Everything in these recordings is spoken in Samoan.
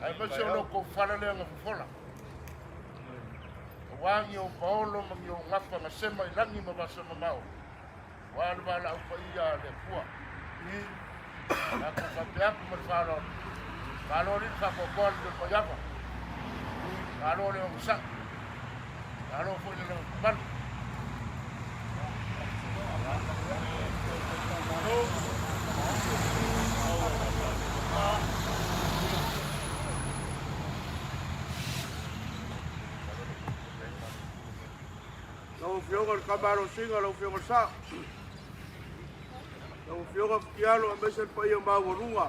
Aemaise o lo kou fala lea na fofola. Aua ni ou paolo ma ni ou gafa na sema i lagi ma vasa mamao. Aua le valaau paia a le Atua. Tatou faapea atu ma le faaaloalo. Malo alii le faafoafoa le maiava. Malo le onosai. Malo foi le lavapapale. Lau Afioga i le Tamalosina, lau Afioga i le Sao, lau Afioga Fitialo aemaise le paia maualuga,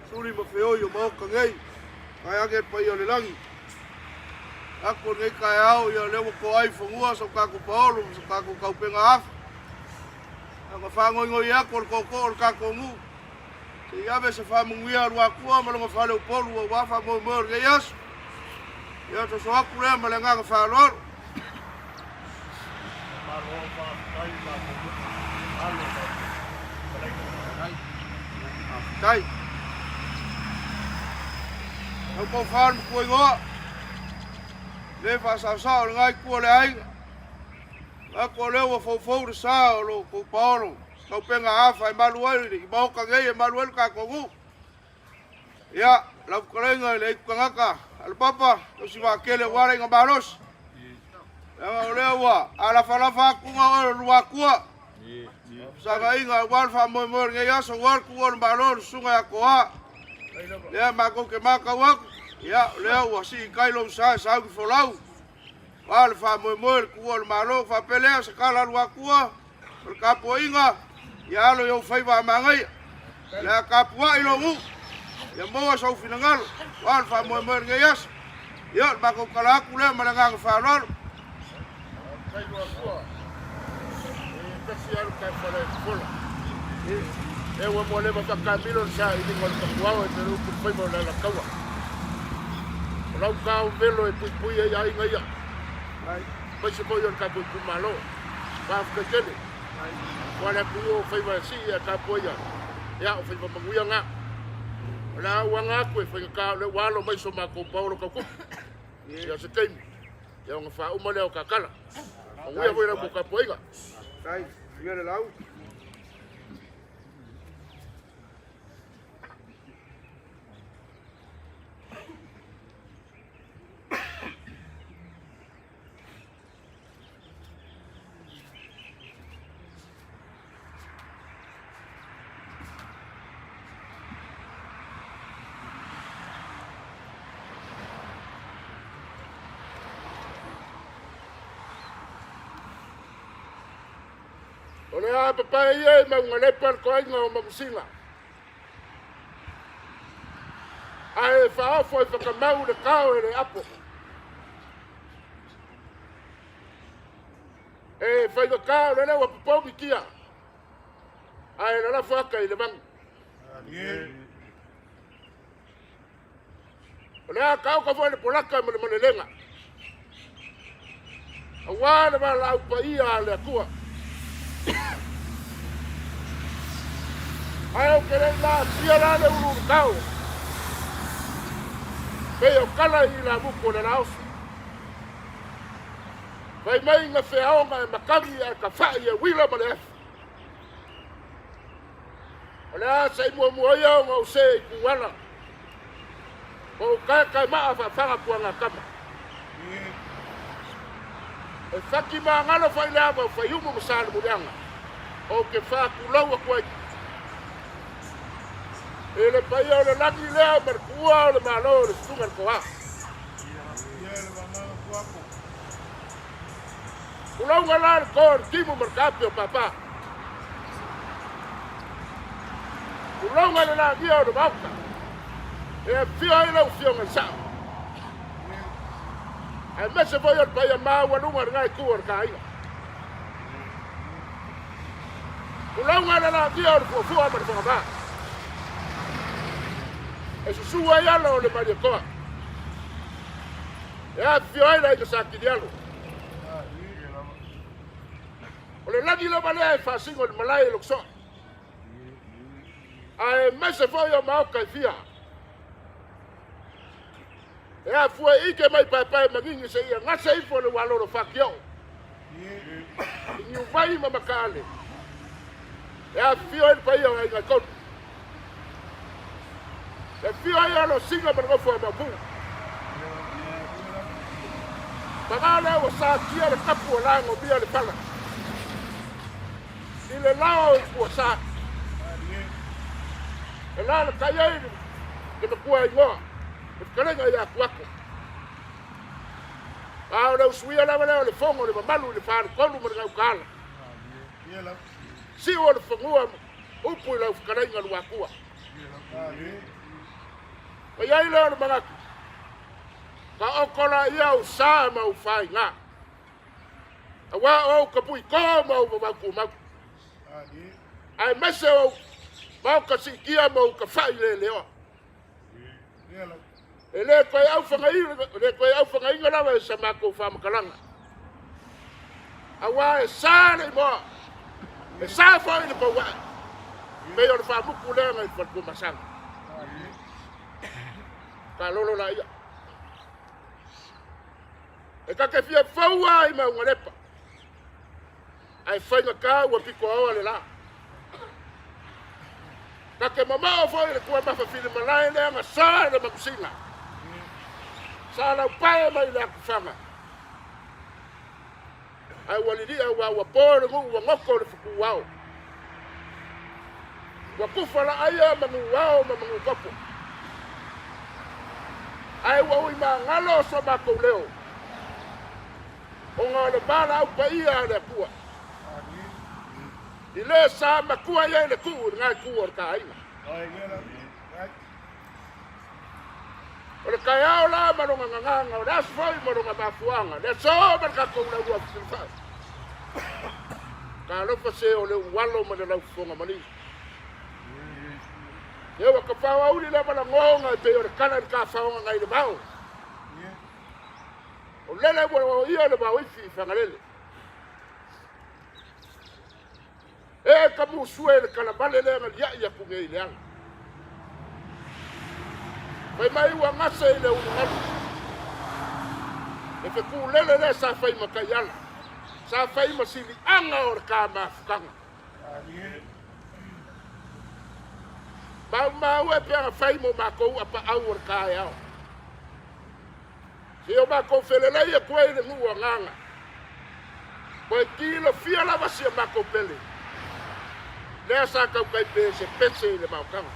suli ma feoi o Maota nei, taeane le paia o le lagi. Atu o lenei taeao, ia lea ua toa ai fanua so tatou paolo ma so tatou taupega afa. Ana faanoinoi atu o le tootoo o le tatou nuu, se i ave se faamanuia a Luatua ma lona faleupolu aua faamoemoe o lenei aso. Ia soso atu lea ma le agaga faaaloalo. Malo faafetai tatou alo tatou Faafetai. Lau tofa le matua igoa, le faasaosao o lena itu o le aiga. Manatu o lea ua foufou le sa o lo outou paolo, taupega afa e malu ai i Maota nei e malu ai le tatou nuu. Ia, lau fetalaiga i le aitu tagata a le papa, Tausivaatele aua le aiga malosi. Leaga o lea ua alafalafa atu ga oe o le Luatua. Fesagaiga aua le faamoemoe o lenei aso, aua le tuua o le Malo, le susuga ia Toa. Lea matou te matau atu, ia, o lea ua sii i tai lou sa e sauni folau. Aua le faamoemoe le tuua o le Malo, faapea lea se tala a Luatua, o le tapuaiga, ia alo i ou faiva a manaia. O le a tapuai lou nuu, ia maua sou finagalo, aua le faamoemoe o lenei aso. Ia, o le matou tala atu lea ma le agaga faaaloalo. Faafetai Luatua. E tasi alu ka fale fola. E ua mo leva fakamilo le sailiga o le tapuao e pele upu le faiva o le alataua. O lau kao velo e puipui ai aiga ia. Aemaise foi o le tatou itumalo. Faafetai tele. Ua le atunuu o faiva e sii ae tapuaia. Ia, o faiva manuia na. O le a ou aga atu e faigata o lea ua alo mai so matou paolo tautupu. Ia se taimi. Ia ona faauma lea o ta tala. Manuia foi la outou tapuaiga. Faafetai. Manuia le lau. O le a papae ia i Maugalepa le toaiga o Mamusina. Ae faaofo i Whakamau le kao e le apo. E whaigata o le leo a popogi tia. Ae lalafo aka i le vangi. O le a kaoka foi le polaka ma le malelega. Auā le valaau paia a le Atua. Ae ou te le i laasia la le ulu tao. Pei o kala i ilamutu o le laosi. Fai mai na feaoga e matagi ae tafai e uila ma le afi. O le a se i muamua ia ona ou see i Tuala. Po o kaekaemaa faafaga puagatama. E fati magalo foi le ava o Faiumu ma Salemuliaga. Ou te faatulou atu ai. I le paia o le lagi lea ma le tuua o le Malo o le Susuga i le Toa. Tulauga la le toa o le timu ma le taape o Papa. Tulauga le lagia o le Maota. E afio ai lau Afioga i le Sao. Aemaise foi o le paia maualuga o lena itu o le ta aiga. Tulauga le lagia o le fuafua ma le fogavā. E susu ai alo o le Malietoa. E afifio ai le aiga Sa Kilialo. O le lagi lava lea e faasino i le malae i Lokisoa. Aemaise foi o maota e fia. E afua ike mai paepae manini seia gase ifo le ualolo fatioo. I Niuvai ma Makaale. E afifio ai le paia o aiga e tolu. E afio ai Alosina ma le nofo a Maopu. Paga lea ua satia le tapu o lagomia le pala. I le lao i Puasa. E lalatai ai le matua igoa, le fetalaiga ia Tuato. A o le usuia lava lea o le fono le mamalu i le faletolu ma le gautaala. Siu o le fanua upu i lau fetalaiga Luatua. Ma i ai lea o le manatu, taoto laia ou sa ma ou faiga, auā o ou tapuitō ma ou vavau tumau, aemaise o ou maota siitia ma ou tafai leleoa. E le toe aufagaina lava i sa matou faamatalaga, auā e sa le imoa, e sa foi le pouae, pei o le faamutu lea nai Faletuamasaga. Kalolo laia. E ta te fia fou lava i Maugalepa, ae faigata ua pitoaoa le la. Ta te mamao foi i le tuamafa filimalae lea na sa i le manusina. Sa laupae mai le atufaga. Ae ua lilia aua ua po le nuu ua goto le fetuao. Ua tufa laaia manuao ma manutopo. Ae ua ui magalo so matou leo ona o le valaau paia a le Atua. I le sa matua i ai le tuu i lena itu o le ta aiga. O le taeao la ma lona gagaga, o le aso foi ma lona mafuaaga, le aso ma le tatou laulua fesilafai. Talofa se o le ualo ma le laufofoga maligi. E ua ka faoauli lava lagoga e pei o le kala i le tafaoga nai le vao. O lele ua oia le vaoifi i Fagalele. E ka musue i le kalavale lea na liai atu nei i le ala. Fai mai ua gase i le ulugalu. Le fekulele lea sa fai ma taiala. Sa fai ma siliaga o le ka mafutaga. Maumau e pe ana fai mo matou apaau o le taeao. Se o matou felelei atu ai i le nuu agaga. Toe tilofia lava si a matou pele. Lea sa tautai pesepese i le maotaga.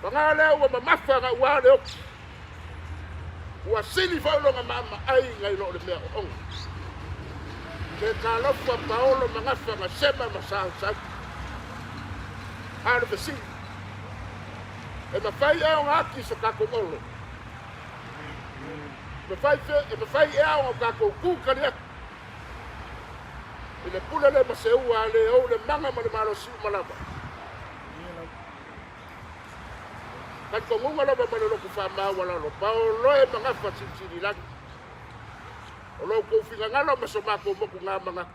Paga lea ua mamafa gaua le oki. Ua sili foi lona maamaai nai lo le mea ooga. Ke talofa paolo ma gafa ma sema ma sausau. A o le fesili, e mafai ea ona ati so tatou olo? E mafai ea ona tatou tu tali atu i le pule le ma seua a le ou le maga ma le malosi uma lava? Talitonuga lava ma le loto faamaualalo, paolo e ma gafa silisili lagi. O lo outou finagalo ma so matou motuga manatu,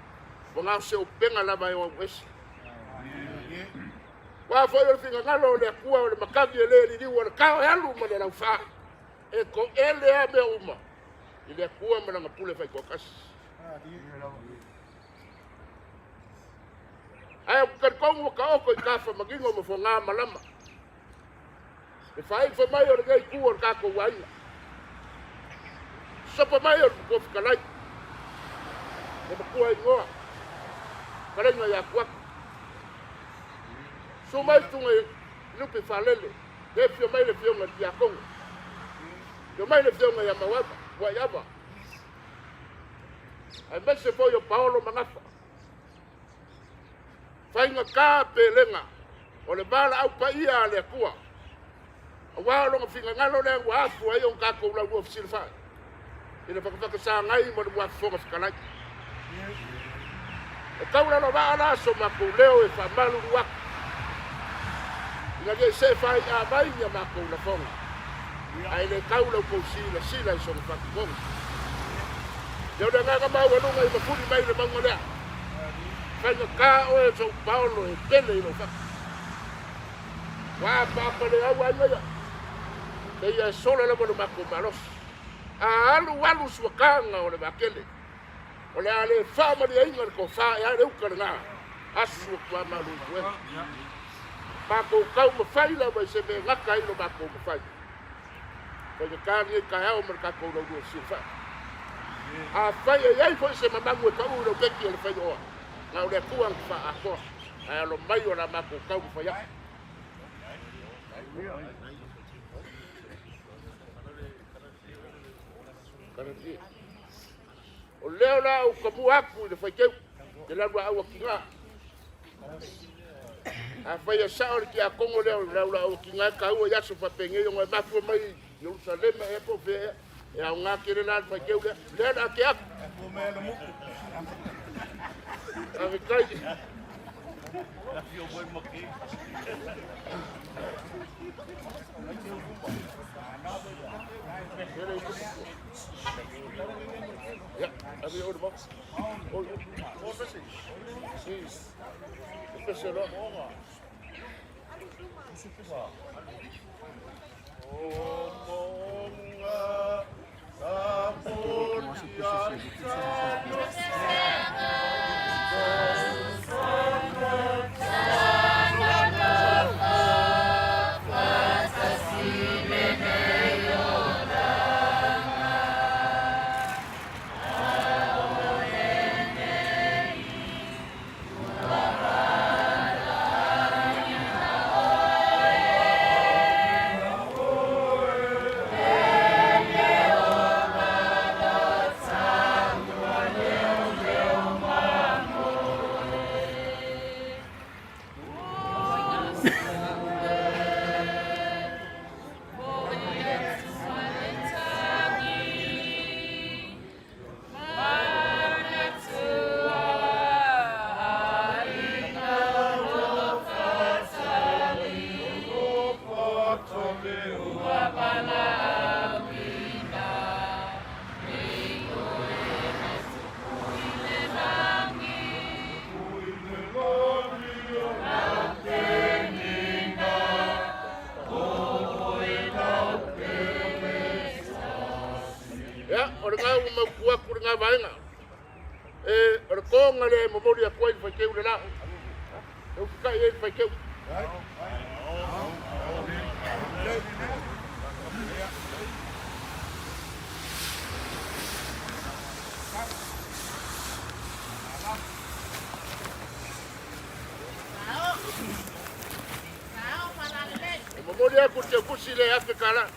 ua na o se upega lava e o ese. Ua foi o le finagalo o le Atua o le matavi e le liliu o le tao e alu ma le laufa, e toele a mea uma i le Atua ma lana pule faitoatasi. Ae ou te talitonu ua taoto i tafa manino ma foga malama. Le faaifo mai o lenei itu o le tatou aiga. Sopo mai o le Matua Fetalai, le Matua Igoa, Fetalaiga ia Tuatu. Susu mai Tuga i Lupe Faalele, le afio mai le Afioga i le Tiakono, afio mai le Afioga ia Mauava, Tuaiava, aemaise foi o Paolo ma Gafa. Faigata pelega o le valaau paia a le Atua, aua o lona finagalo lea ua afua ai ona tatou laulua fesilafai i le fatafatasagai ma le Muafofoga Fetalai. E tau lalovaa la so matou leo e faamalulu atu, ina ne i see faai'a mai ni a matou lafoga, ae le tau la outou silasila i sona faatinoga. Ia o le agaga maualuga i mafuli mai le mauga lea, faigata oe sou paolo e pele i lou fatu. Ua apaapa le au aiga ia, seia e sola lava lo matou malosi. A alu alu suataga o le vaatele, o le a le faamalieina le tofa e a le uta lena, asu atu a malu i puega. Matou taumafai lava i se mea e gata ai lo matou mafai. Faigata lenei taeao ma le tatou laulua fesilafai. Afai e i ai foi se mamagu e pau i lou peki o le faioa, na o le Atua na te faaatoa, ae alo mai o la matou taumafai atu. O lea o le a ou tamua atu i le faiteu, te laulaau atiga. Afai e sao le tiakono lea o le laulaau atiga e taua i aso faapenei ona e mafua mai i Ierusalema ea po o fea ea, e aoga tele la le faiteu lea. Lea o le a tea atu. Faafetai. Ia, ave i o le maota. Si, pese loa. Ia, o lena ua mautu atu lena vaega. E, o le toga lea e momoli atu ai le faiteu le la. E usitai ai le faiteu. E momoli atu le teukusi le $1,000.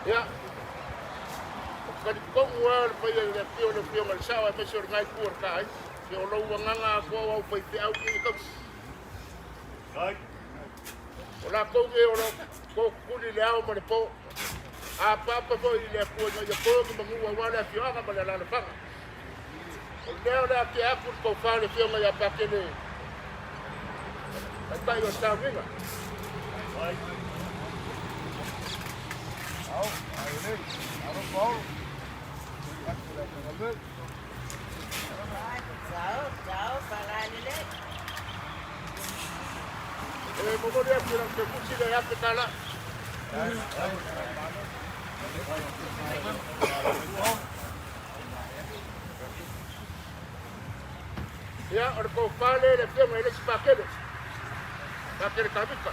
Ia, o talitonu lava le paia i le afio o le Afioga i le Sao aemaise o lena itu o le ta aiga. Se o lou agaga atoa o au faifeau ia i tausi. O latou nei o lo o tuli i le ao ma le po. A apaapa foi i le Atua ina ia po ni manu aua le afioaga ma le alaalafaga. O lea o le a tea atu le tofa i le Afioga ia Patele, Taitai o le Sauniga. E momoli atu i lau kefusi le $1,000. Ia, o le tofa lea i le Afioga i le isi Patele, Patele Tavita.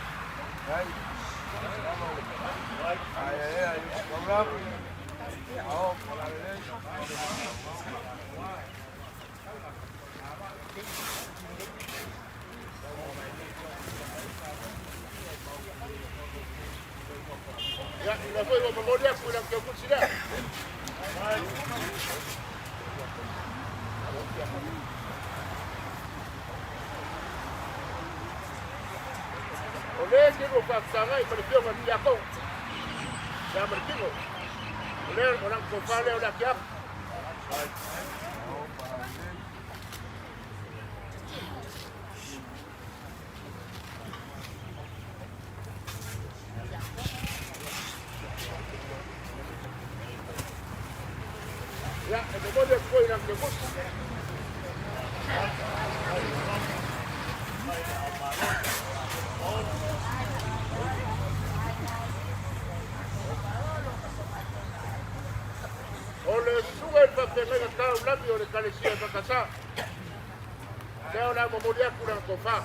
Ia, o lea foi ua momoli atu i lau kefusi lea. O lea e te lua faafesagai ma le Afioga i le Tiakono, ia ma le Tino. O lea o lana tofa lea o le atiafu. Ia, e momoli atu foi i lana kefusi. O le susuga i le faafeagaiga taulagi o le Ekalesia EFKS, lea o le a momoli atu lana tofa.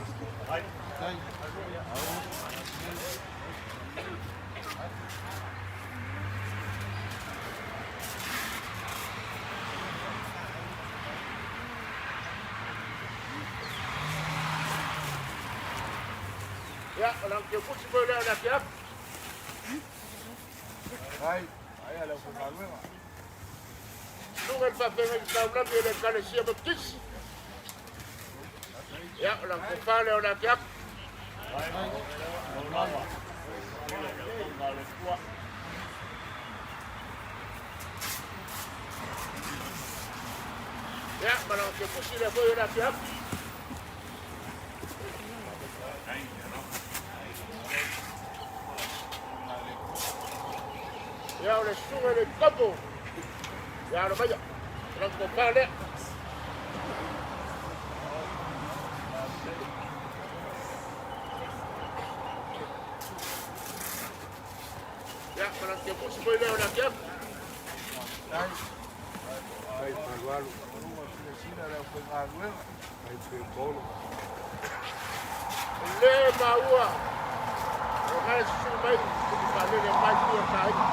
Ia, o lana kefusi foi lea o le atiafu. Susuga i le faafeagaiga taulagi o le Ekalesia Baptist. Ia, o lana tofa lea o le atiafu. Ia, ma lana kefusi lea foi o le atiafu. Ia, o le susuga i le Topo ia Alomaia, o lana tofa lea. Ia, ma lana kefusi foi lea o le atiafu. O le maua o lena e susu mai i faalele mai tua o aiga.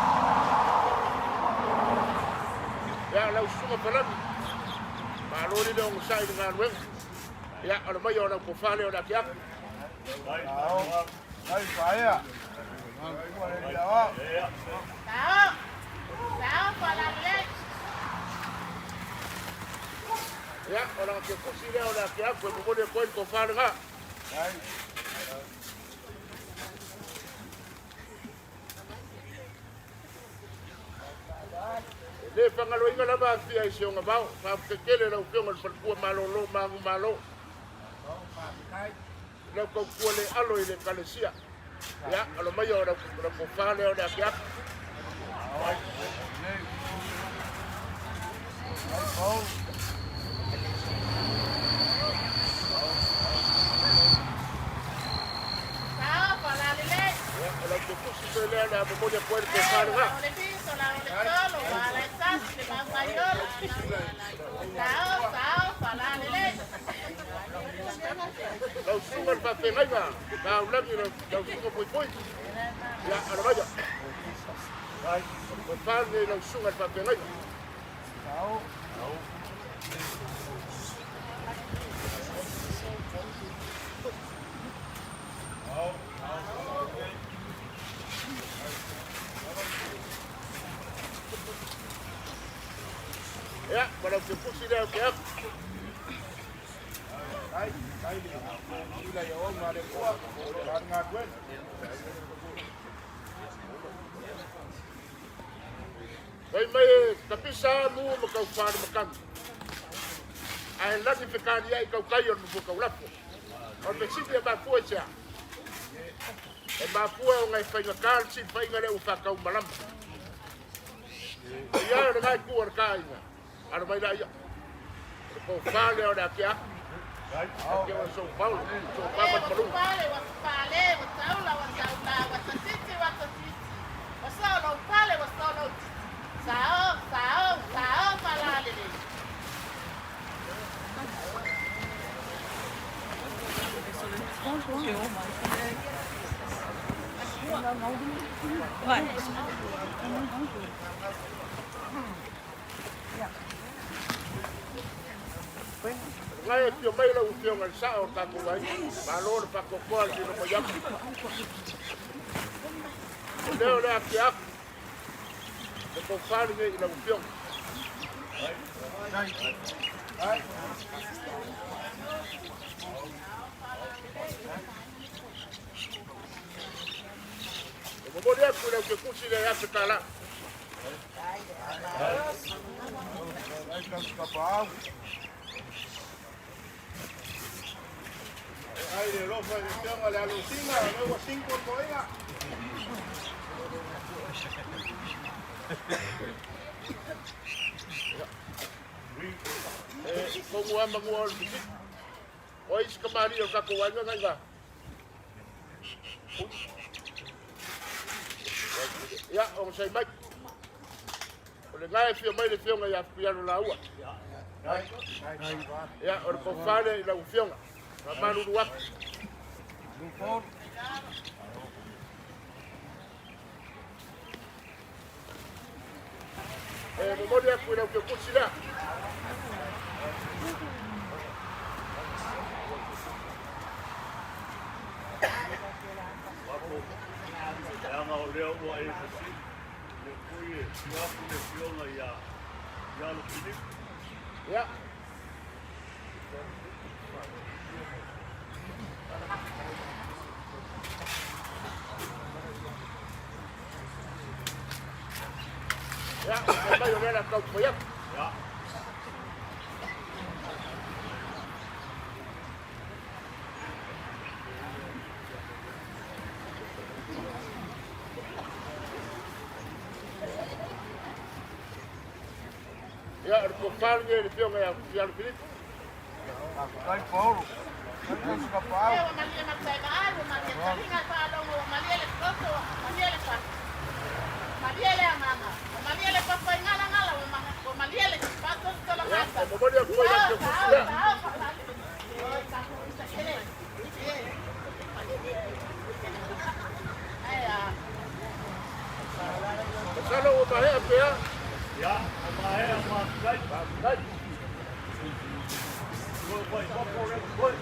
Ia, lau susuga Palagi, malo le onosai i le galuega. Ia, o le maia o lau tofa lea o le atiafu. Ia, o lana kefusi lea o le atiafu e momoli atu ai le tofa lena. E le fagaloina lava Afia i si ona vao. Faafetai tele lau Afioga i le Faletua Malolo ma Agu Malo i lau tautua le alo i le Ekalesia. Ia, alo maia o lau tofa lea o le afiafi. Ia, o lau kefusi foi lea o le a momoli atu ai le tofa lena. Lau susuga i le faafeagaiga, taulagi lau susuga Puipui. Ia, alo maia. O le tofa lenei i lau susuga i le faafeagaiga. Ia, ma lau fepusi lea o ke aku. Ai, ai le ila ia o ma le kua, o le galuega. Fai mai e tapisa mu ma kau whare makani. Ae lagi whekaari ai kau kai o le mafua kau lafo. O le fesili e mafua i se a? E mafua o ngai whainga kā le si whainga le ua whakau malama. O ia o le ngai kua le kāinga. Alo mai la ia. O le kau whale o le ake aku. Ake o São Paulo. São Paulo Ua malu. pale, ua pale, ua taula, ua taula, ua tatiti, ua tatiti. Ua solo pale, ua solo titi. Sao, sao, sao, malalele. Ngai e pio mai lau fionga le saa o tātou ai. Malo le whakokoa le tino mai aku. O leo le ake aku. Le kau whare nei i lau fionga. E momori aku i lau ke kusi le ake tā la. Ai kau kapau. Ai le lofa le fionga le alusinga, le ua cinco toiga. E kongu ama ngua o le fisik. O isi ka mari o kako wainga ngai ngā. Ia, o sai mai. O le ngai fia mai le fionga ia fiano la ua. Ia, o le kofale i lau fionga. Ka malulu aku. E momori aku i lau ke kusi lea. Leaga o lea ua e fesili, le pui e tua atu le afioga ia ia Alo Filipe. Ia, ia, o sai mai o lea la kau pai aku. Ia, Ia, o le kofale nei le fionga ia fiano Filipe. Ai Paulo. Ai kau kapau. Ua malie matai vaai, ua malie talinga faalogo, ua malie le toto, ua malie le fa. Malie le agaga, ua malie le papaigalagala, ua malie le Ia, faatolotologata. e momori aku i lau Sao, ke kusi sao, lea. sao, falalele. Ai a. Masalo ua mahea pea. ia, o maea mafutai, Kai. ua fai fafo le pui.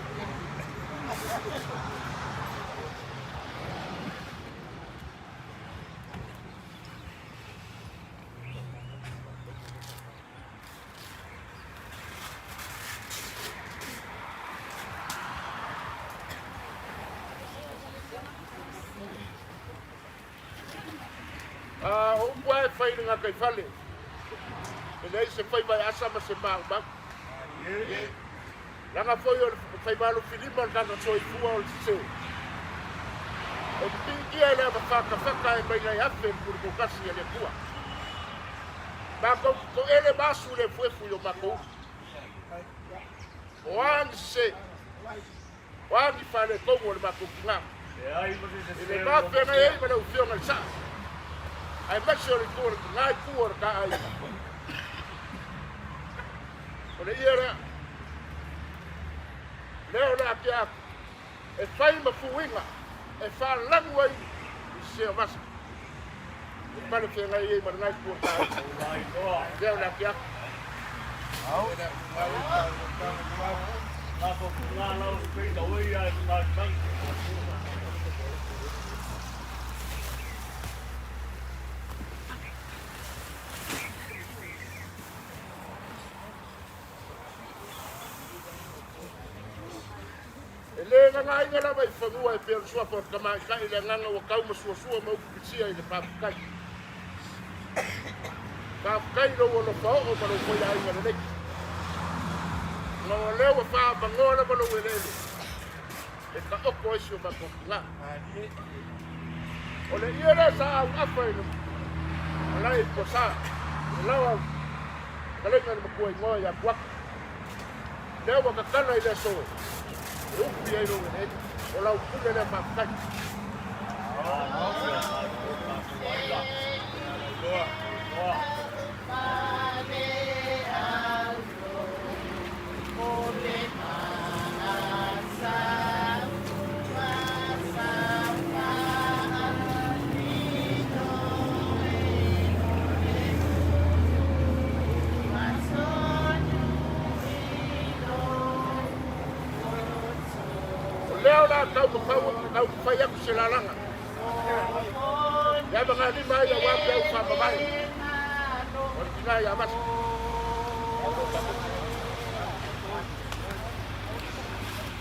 Ah, o upu e fai le ngā kai fale. E nei se fai mai asa ma se mau mau. Langa foi o le fai malo filima o le kaka soifua o le sise. E pikia le ama whakawhaka e mai ngai afe le puri kokasi e le kua. Mākou ko ele masu le fuefu i o mākou. O ani se, o ani whale kongo o le mākou ki ngā. E ai ma se I se le o māwhenga le e ma le ufionga le saa. Ai masi o le kua le ngai kua o le ka ai. O le ia lea, leo le ake aku. E whai ma fuinga, e whālangu ai i se o masa. E pale whenga i e ma le ngai kua o le ka ai. lai toa. Leo le ake aku. Tatou pugā lau le peita oi ai ma tangi. le gagaaina lava i fanua e pei o le suafa o le Tamaitai le agaga ua tau ma suasua ma upu pisia i le faafetai. Faafetai i lou alofa oo ma lou faiaiga lelei. Ma o lea ua faaavanoa lava lou eleele e taoto ai si o matou tina. O le ie lea sa auafa i le malae i Puasa, i le laoa fetalaiga i le matua igoa ia Tuata. Lea ua tatala i le aso e ufi ai lou eleele, o lau pule lea faafetai. O lea o le a taumafai atu se lalaga e avagalima ai aua peau faamavae o le tina ia Vasa.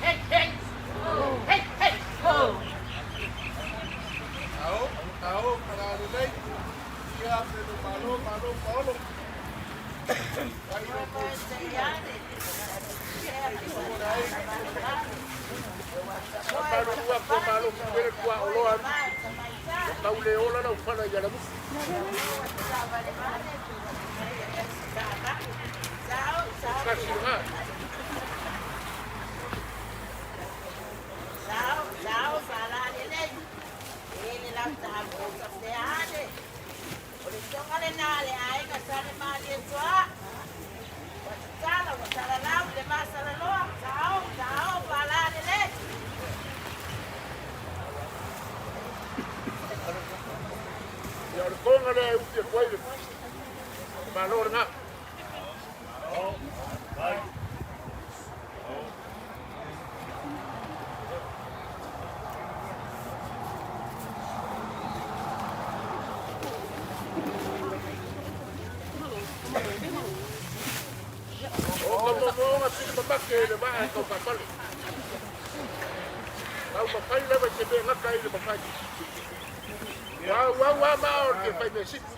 Hey, hey! Hey, hey! Ho! Ao, ao, kalalelei. Ia pe lo malo, malo paolo. Ai lo ko. Malo lua ko malo pele tua o loa. O tau le ola lau fala i ala musu. Kasi nga. Ia o le toga lea e ufi atu ai le malo lena. O ka momoga pili mamake i le vaa e taufafale. Taumafai lava i se mea gata ai le mafai. Ua auau lava ma ao le fia fai mea sili.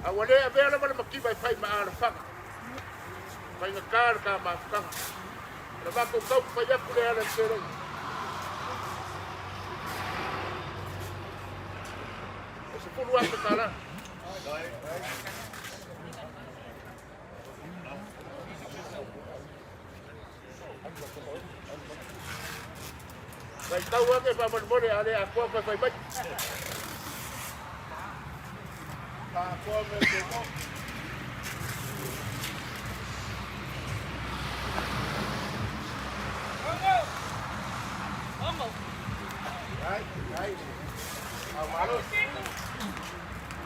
A ua le avea lava le mativa e fai ma alafaga. Faigata le ta mafutaga. O le matou taumafai atu lea ala i le seleni. E $10,000. Vaitau ake faamolemole a le atoa toe fai mai. Atoa me te mo. Ai, ai. Au malo.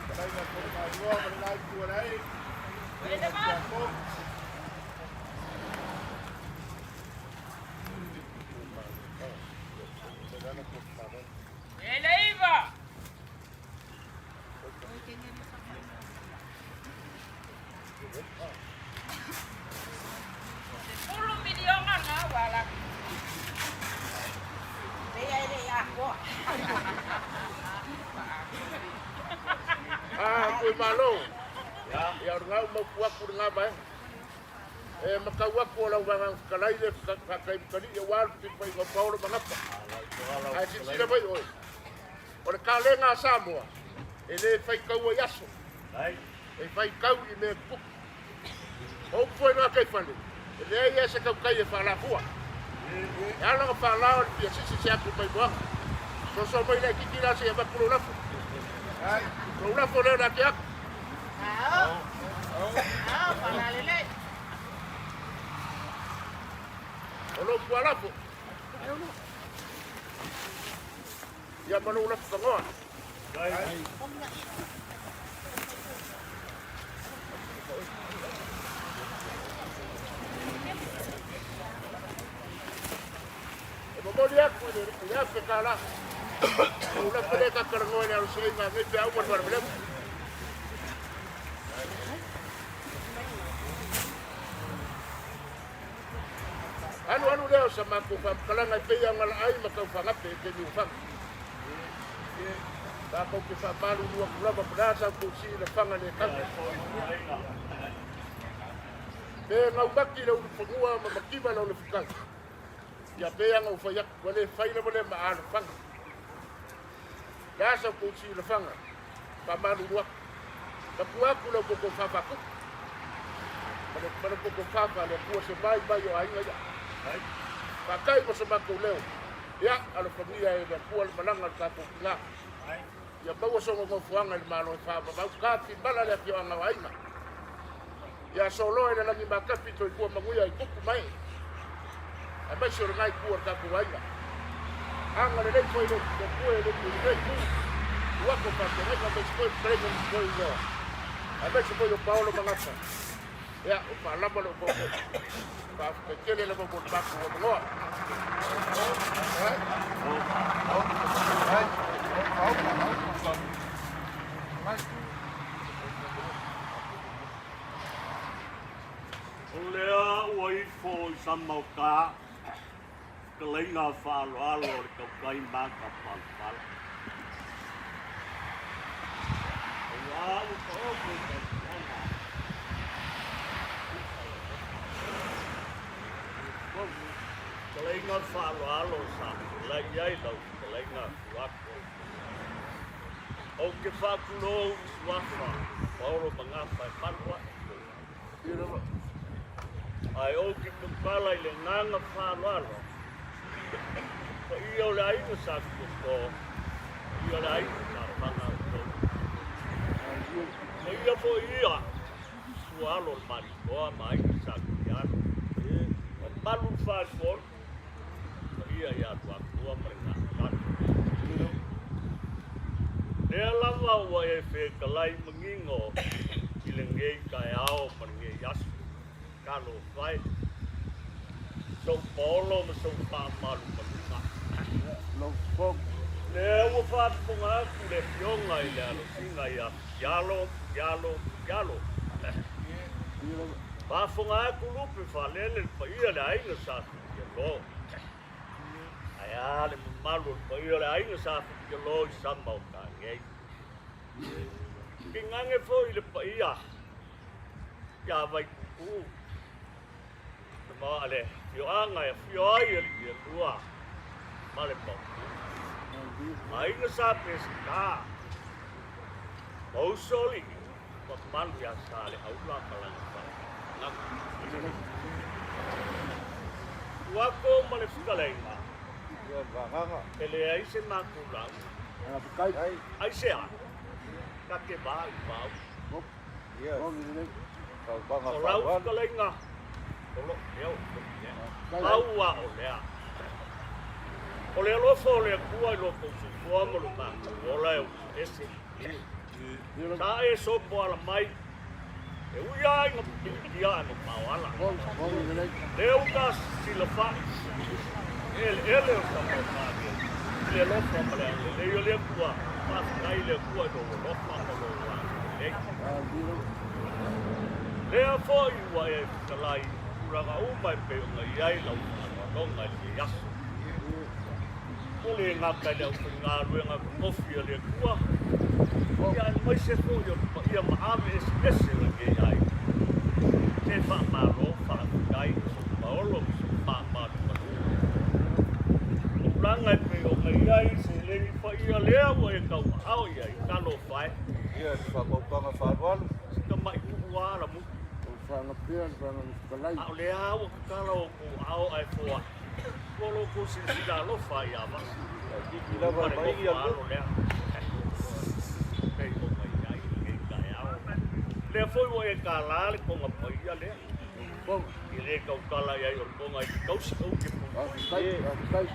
Kalaiga ko ma igoa ma le lai tua lai. Ah, kui malo. Ia o lena ua mautu atu lena vaega. E matau atu o lau vaega fetalai le faataimatalii aua le fesilafaiga o Paolo ma Gapa. Ae silasila mai oe, o le kalega a Samoa, e le faitaua i aso, e faitau i mea tutupu. O upu foi na taifale, e leai lava se tautai e faalafua. E ala ona faala o le fia sisi se atu mai moaga. Soso mai laitiiti la se i avatu lou lafo. Lou lafo lea o le a te atu. O lou tualafo. Ia ma lou lafo tagoa. E momoli atu i le $1,000. Lou lafo lea ta talanoa i le alo seʻeiga a nei peau ma le faalavelave. alualu lea o sa matou faamatalaga e pei ona laai ma taufaagape i taimi ua fano. Tatou te faamalulu atu lava po o le a sa outou sii le faga le tau. Pe gaumati le ulufanua ma mativa le olefutai. Ia pei ona ou fai atu, ua le fai lava lea ma alofaga. Le a sa outou sii le faga, faamalulu atu. Matua atu le outou tofa faatupu. Ma le outou tofa faale-Atua se vaivai o aiga ia. Faafetai mo so matou leo. Ia, alofagia e le Atua le malaga a le tatou tina. Ia maua sona nofoaga i le Malo e faavavau tafimala le afioaga o aiga. Ia soloa i le lagi matafi toifua manuia i tupu ma ee, aemaise o lena itu o le tatou aiga. Agalelei foi le Atua i le lenei itu, ua atu faafeagaiga aemaise foi le fetalaiga ma foi igoa, aemaise foi o Paolo Magasa. Ia, ua faalava le outou faafetai tele lava mo le matou avanoa. O lea ua ifo i Samaoka ka laina faaaloalo o le tautai matapalapala. Aua ua taoto i tautuaga Fetalaiga faaaloalo sa fetalai i ai lau fetalaiga Fuato. Ou te faatulou i suafa Paolo Magafa e malu ae. Ae ou te tautala i le agaga faaaloalo, paia o le aiga sa Tupoto, paia o le aiga sa Fagautou. Paia foi ia sualo o le Malietoa ma aiga sa Tuialo. Mamalu le Faletolu, paia ia Luatua ma le Gatali. Lea lava ua e fetalai manino i lenei taeao ma lenei aso. Talofa e, sou paolo ma sou faamalumaluga. Lea ua faafofoga atu le Afioga i le Alosina ia Fialo, Fialo, Fialo. Faafofoga atu lupe faalele le paia le aiga sa Fialo. Ae a le mamalu o le paia o le aiga sa Fialo i sama o Tagei. Pinane foi le paia ia Vaitupu, ma le afioaga e afio ai alii e lua ma le Maopu. Aiga sa Peseta, ma Usoalii, mamalu ia Saleaula ma lana faautaga. Tuako ma le fetalaiga, e leai se matou lauga. Aisea? Ta te va i vau. O lau fetalaiga, o lou leo foi lea. Pau a o lea. O le alofa o le Atua i lo tou soifua ma lo matou ola e ese. Sa e sopo ala mai, e ui lava ina pilikia ae mamao ala. Lea ua ta silafai i eleele o Samaotalia i le alofa ma le agalelei o le Atua. Faafetai i le Atua i lou alofa ma lou agalelei. Lea foi ua e fetalai i tulaga uma e pei ona i ai lau faanoanoga i lenei aso. Ua le gata i le aufaigaluega totofi a le Atua, ia aemaise foi o le paia maave eseese o lenei aiga. Se faamalo, faafetai i sou paolo ma sou faamalumaluga. O tulaga e pei ona i ai seleni paia lea ua e tauaao i ai, talofa e. Ia, le faamautaga faaaloalo. Si tamai tuu lava la mutu. A o lea ua tatala outou aao ae foai. Ua lo outou silasila alofa ia Vasa. Ma le nofo alo lea. Pei ona i ai lenei taeao. Lea foi ua e tala le toga paia lea. I le tautala i ai o le toga i te tausi ou te puipui.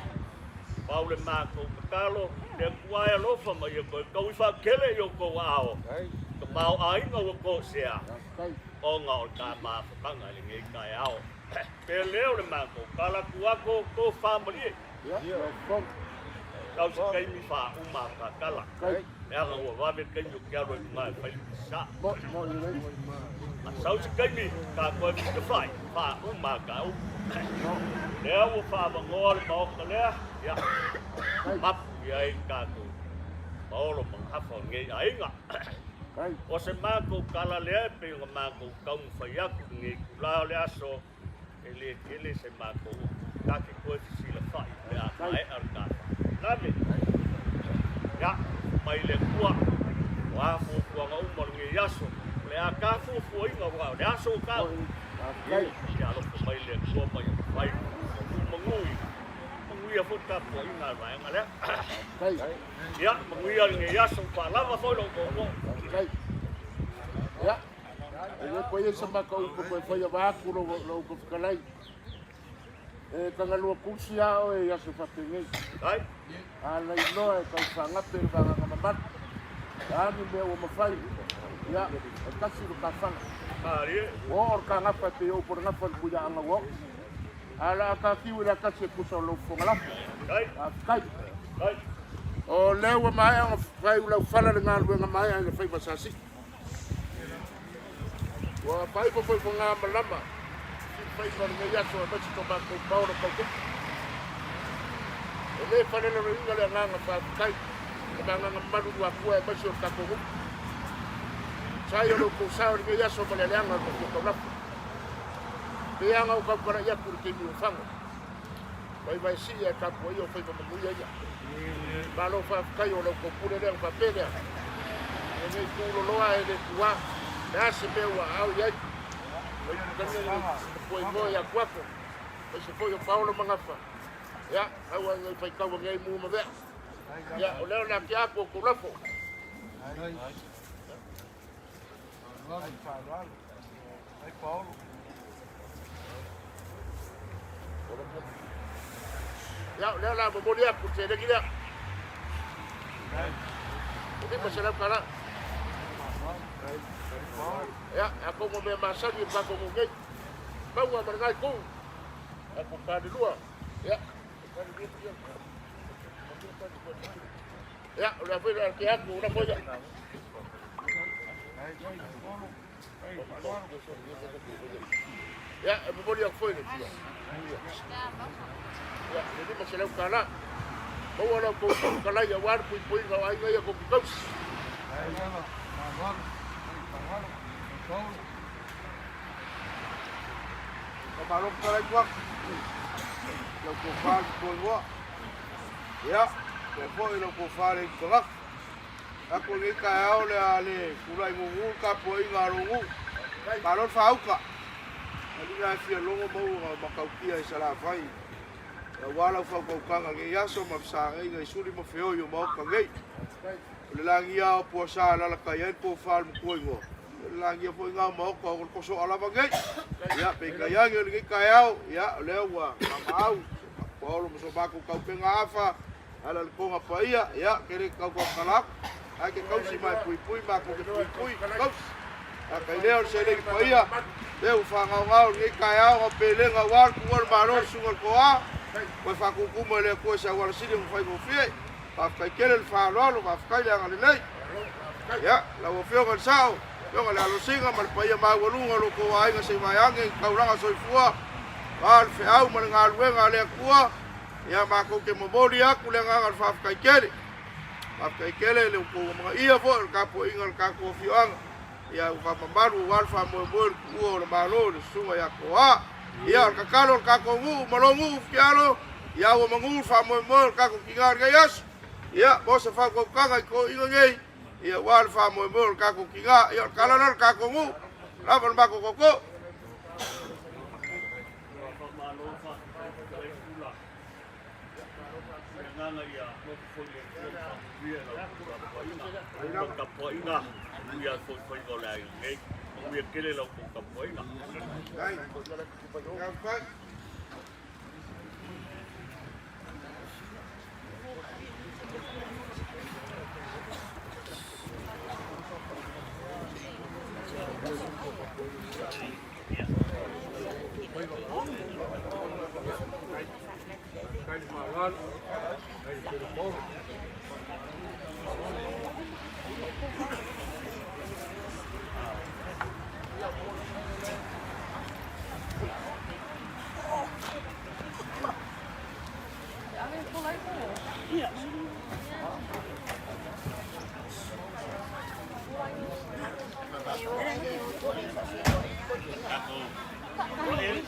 Pau le matou tatalo, le Atua e alofa ma ia toe tau i faatele i outou aao. Tamaoaiga ua toesea ona o le ta mafutaga i lenei taeao. Pe lea o le matou tala tu atu tofa malie. Tau se taimi faauma ta tala. Leaga ua vave le taimi ou te alu ai i luga e fai le pisa. A sau se taimi ta toe fesilafai, faauma a ta upu. Lea ua faavanoa le Maota lea, ia, mapu i ai le tatou paolo ma gafa o lenei aiga. O se matou tala lea e pei ona matou taumafai atu i lenei itula o le aso, e le tele se matou upu, ta te toe fesilafai pe a maea le ta faalavelave. Ia, mai le Atua, o a fuafuaga uma o lenei aso, o le a ta fuafuaina aua o le aso o tau. Ia alofa mai le Atua ma ia mafai ona manuia foi le tapuaiga a le vaega lea. Ia, manuia lenei aso, faalava foi lo outou nuu. Ia, e le koe ia sa maka upu koe whai awa aku lo lo ko whakalai. E kangalua kursi a oe i aso whapenei. Ai. A lai loa e tau whangape le vaganga mamalu. A ni mea ua mawhai. Ia, e kasi lo ka whanga. Marie. O o ka ngafa te o por ngafa le kuia anga o. A la ka kiwi la kasi e kusa o lau whangalafo. Ai. A kai. Ai. O lea ua maea ona fai lau fala le galuega maea i le faiva sasi. Ua faiva foi fo malama. Si faiva lenei aso aemaise to matou paolo tautupu. E le faleloloina le agaga faafetai le magaga mamalu i Atua aemaise o le tatou nuu. Sai o lo outou sao i lenei aso ma le aleaga o le Matua Taulafo. Peaga o tautalai atu i le taimi o fago. Faiva e sii ae tapuaia o faiva manuia ia. Malo faafetai o lau outou pule lea ona faapea lea. E nei tūloloa e le tuā. Le a se mea ua aao i ai. Mai putania le matua igoa ia Tuato. Mai se foi o Paolo Magafa. Ia, aua nei faitau anei mu ma vea. Ia, o lea o le ake atu o tou lafo. Ia, o lea o le a momoli atu le seleni lea. E $500. Ia, atonu o mea masani i le tatou nuu nei. Maua ma lena itu. Tatou palelua. Ia, ia, o lea foi o le a ake atu o lafo ia. Ia, e momoli atu foi le tia. Ia, le $500. Maua lau tou talai aua le puipuiga o aiga ia tou te tausi. Faamalo fetalai Tuaku. Lau tofa le matua igoa. Ia, faapea foi lau tofa le alii tagata. Atu i lenei taeao le a le tulai gugu le tapuaiga a lou nuu. Malo le faauta. Alii e fia logo maua na matautia i Salafai. Aua lau faautautaga i lenei aso ma fesaagaiga i suli ma feoi o Maota nei. O le lagia o Puasa e lalatai ai le tofa a le matua igoa. O le lagia foi ngā o Maota o le tosoa lava nei. Ia, peitai ane o lenei taeao, ia, o lea ua maamaau, paolo ma so matou taupenga afa, ala le toga paia, ia, ke le taukaukala atu. Ae ke tausi mai puipui, matou ke puipui, tausi. A kai lea o le seleni paia, lea ua whangaongao lenei taeao ngau pelega ua le tuua le malo le susuga i le toa, koe whakūkū mai le Atua i se auala sili ma whaigofie. Faafetai tele le faaaloalo, faafetai le agalelei. Ia, lau afioga i le sao, afioga i le alosina ma le paia maualuga o lo outou aiga se i vaeage i taulaga soifua, a le feau ma le galuega a le Atua, ia matou te momoli atu le agaga o le faafetai tele. Faafetai tele le outou amanaia foi o le tapuaiga a le tatou afioaga. Ia ua faamamalu aua le faamoemoe le tuua o le Malo i le susuga ia Toa. Ia o le tatalo o le tatou nuu ma lou nuu Fitialo, ia ua manu le faamoemoe o le tatou tiga i lenei aso. Ia mo se faautautaga i toeaiina nei, ia aua le faamoemoe o le tatou tiga. Ia o le tala lea o le tatou nuu, lava le matou tootoo. Faamalo faafetai fetalai Pula. Le agaga ia loto foi le Atua ma faamanuia i la outou tapuaiga. Ua tapuaiga, manuia foi faiva o le aiga nei. Manuia tele la outou tapuaiga. Faafetai. Tatou Ele.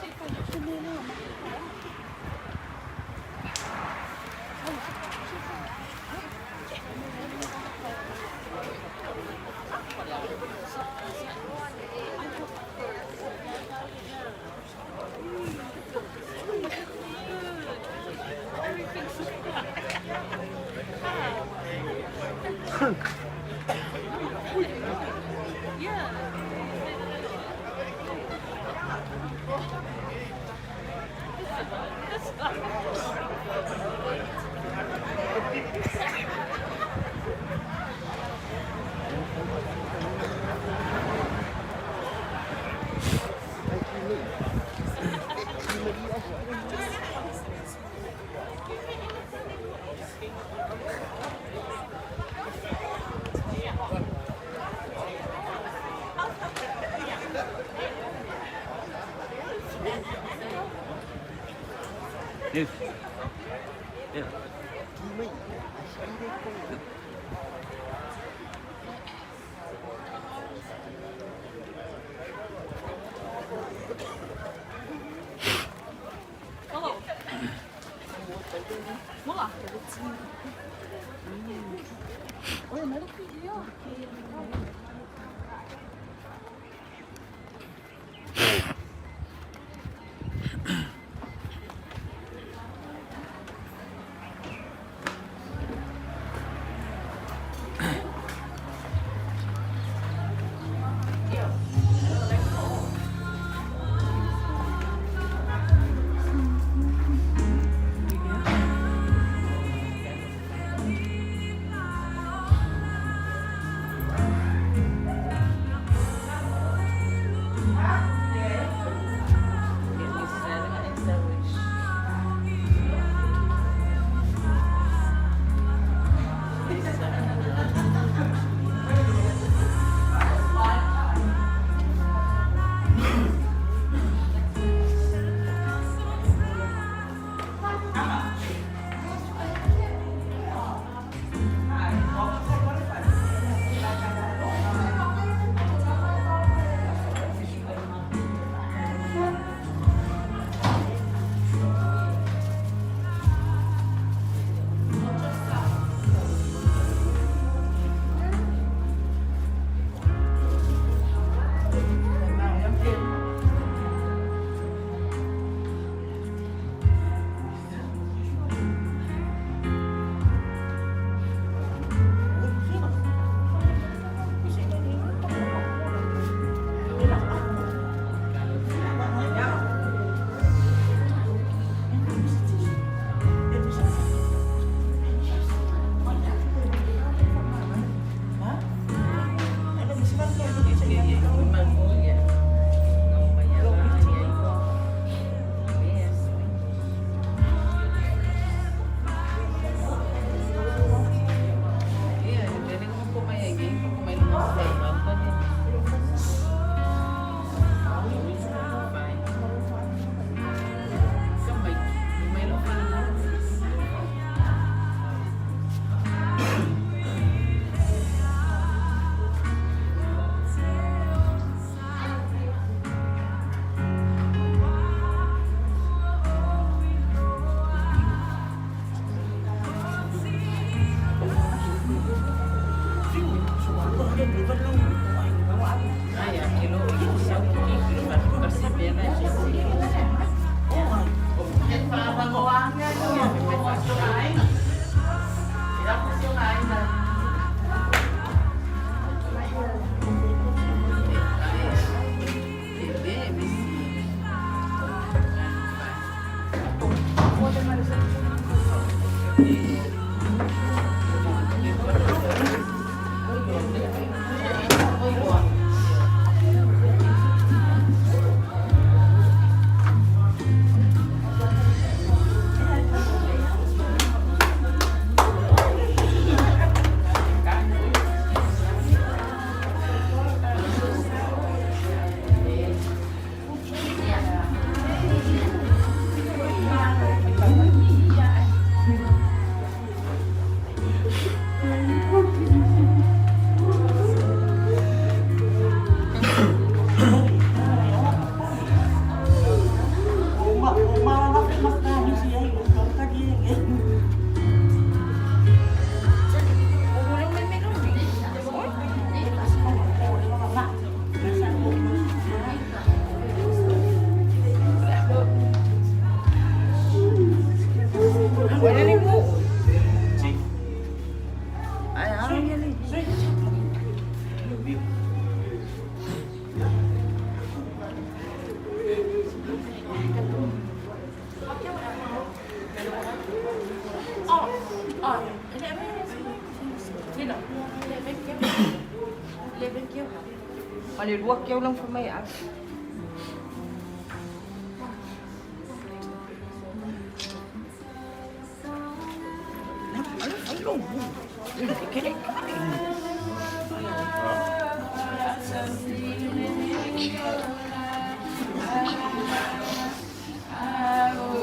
le lua keu lang fa mai a.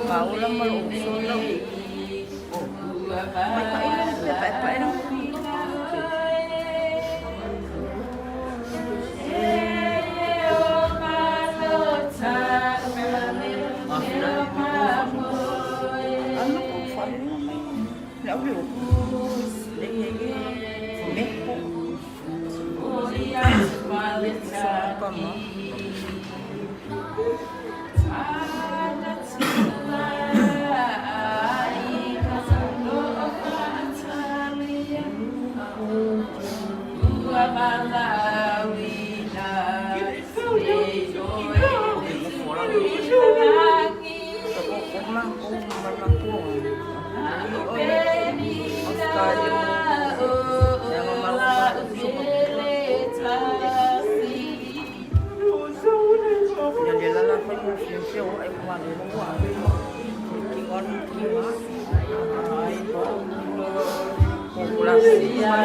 Paola ma lou uso lau. Mai pae la pe pae pae la. Ano ko falo mai. Le au le. Le ye ye. Me ko. Pa ma. Ko ko ma ko ma ma ko. Australia. Ya ma ma ma. Ya le la la fa mo fi fi o ai ma le mo wa. Ki ngon ki ma. Ai ko. Ko la si ma.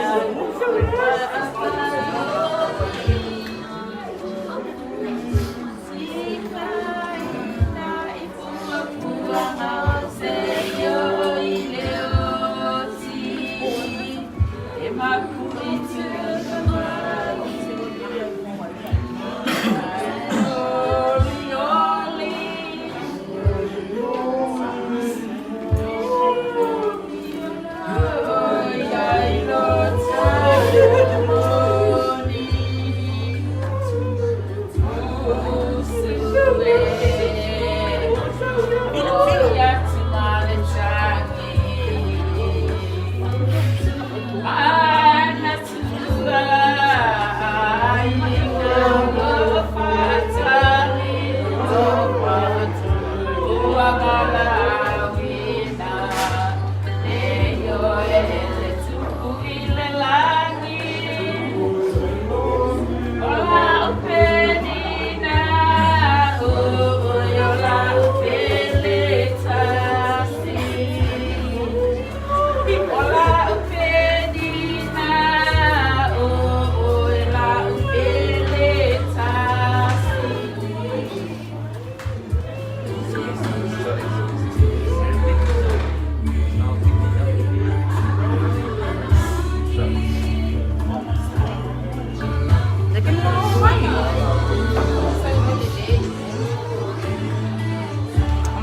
Le ke mo mai.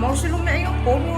Mo se lo me yo como.